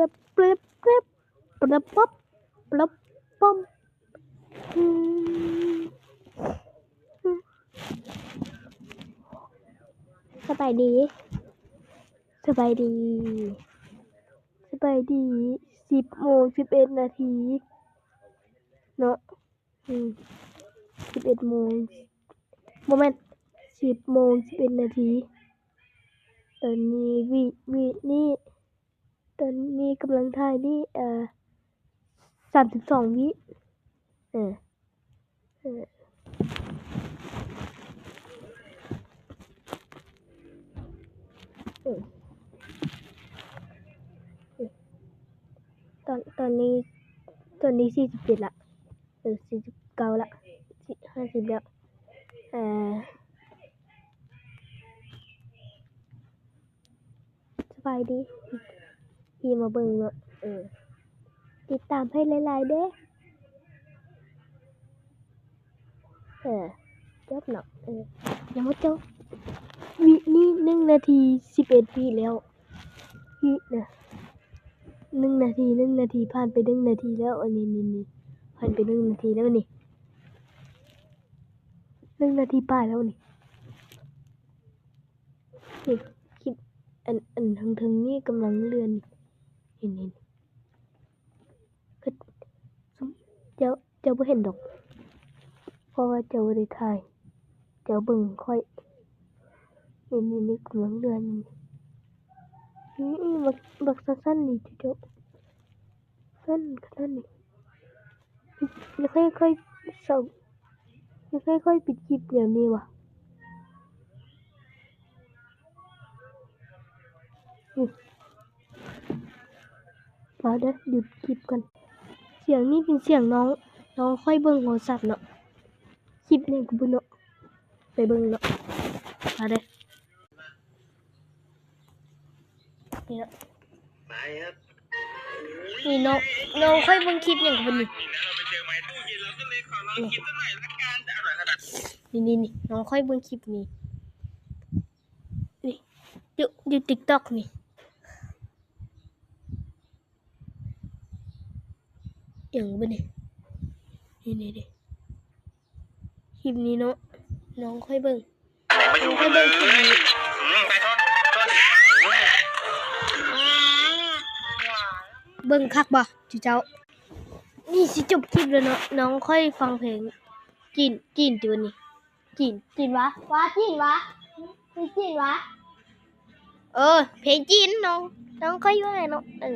ບ ປຶບ ປຶບ ປະປັບ ປະປົມ ອືມ ສະບາຍດີ ສະບາຍດີ ສະບາຍດີ ສິບໂມງສິບເອັດນາທີເນາະ. ອືມ ສິບເອັດໂມງ ບໍ່ແມ່ນ ສິບໂມງສິບເອັດນາທີ. ຕອນນີ້ ວິ ວິນີ້ ຕອນນີ້ກຳລັງຖ່າຍນີ້ ເອີ ສາມສິບສອງວິ ເອີ ເອີ ເອີ ຕອນ ຕອນນີ້ ຕອນນີ້ສີ່ສິບເຈັດລະ ເອີ ສີ່ສິບເກົ້າລະ ຫ້າສິບແລ້ວ ເອີ ສະບາຍດີ ທີ່ມາເບິ່ງເນາະ ເອີ ຕິດຕາມໃຫ້ຫຼາຍໆເດີ້ ເອີ ຈົບເນາະ ເອີ ຍັງບໍ່ຈົບ ວິນີ້ໜຶ່ງນາທີສິບເອັດວິແລ້ວ ວິນະ ໜຶ່ງນາທີ ໜຶ່ງນາທີ ຜ່ານໄປໜຶ່ງນາທີແລ້ວ ອັນນີ້ ນີ້ ນີ້ ຜ່ານໄປໜຶ່ງນາທີແລ້ວນີ້ ໜຶ່ງນາທີປາຍແລ້ວນີ້. ນີ້ ຄລິບ ອັນ ອັນເທິງໆນີ້ກຳລັງເລື່ອນ ເຫັນ ເຫັນ ເຈົ້າ ເຈົ້າບໍ່ເຫັນດອກ ເພາະວ່າເຈົ້າບໍ່ໄດ້ຖ່າຍ ເຈົ້າເບິ່ງຂ້ອຍ ນີ້ ນີ້ ນີ້ກຳລັງເລື່ອນ ນີ້ ນີ້ ບັກ ບັກສັ້ນໆນີ້ ເຈົ້າ ສັ້ນຂະໜາດນີ້ ຢ່າຄ່ອຍ ຄ່ອຍເຊົາ ຢ່າຄ່ອຍ ຄ່ອຍປິດຄລິບແນວນີ້ຫວາ ອືມ ມາເດີ້ ຢຸດຄລິບກ່ອນ ສຽງນີ້ເປັນສຽງນ້ອງ ນ້ອງຂ້ອຍເບິ່ງໂທລະສັບເນາະ ຄລິບຫຍັງກະບໍ່ເນາະ ໄປເບິ່ງເນາະ ມາເດີ້. ນີ້ເນາະ ນີ້ນ້ອງ ນ້ອງຂ້ອຍເບິ່ງຄລິບຫຍັງກະບໍ່ນີ້ ນີ້ ນີ້ ນີ້ ນ້ອງຂ້ອຍເບິ່ງຄລິບນີ້ ນີ້ ຢູ່ ຢູ່ຕິກຕັອກນີ້ ຫຍັງບາດນີ້ ນີ້ໆ ຄລິບນີ້ເນາະ ນ້ອງຂ້ອຍເບິ່ງ ນ້ອງຂ້ອຍເບິ່ງຄລິບນີ້ ເບິ່ງຄັກບໍ່ຈຸເຈົ້າ ນີ້ຊິຈົບຄລິບແລ້ວເນາະ ນ້ອງຂ້ອຍຟັງເພງຈີນ ຈີນຕິວະນີ້ ຈີນ ຈີນຫວາ ຫວາຈີນຫວາ ເພງຈີນຫວາ ເອີ ເພງຈີນ ນ້ອງ ນ້ອງຂ້ອຍວ່າເນາະ ເອີ.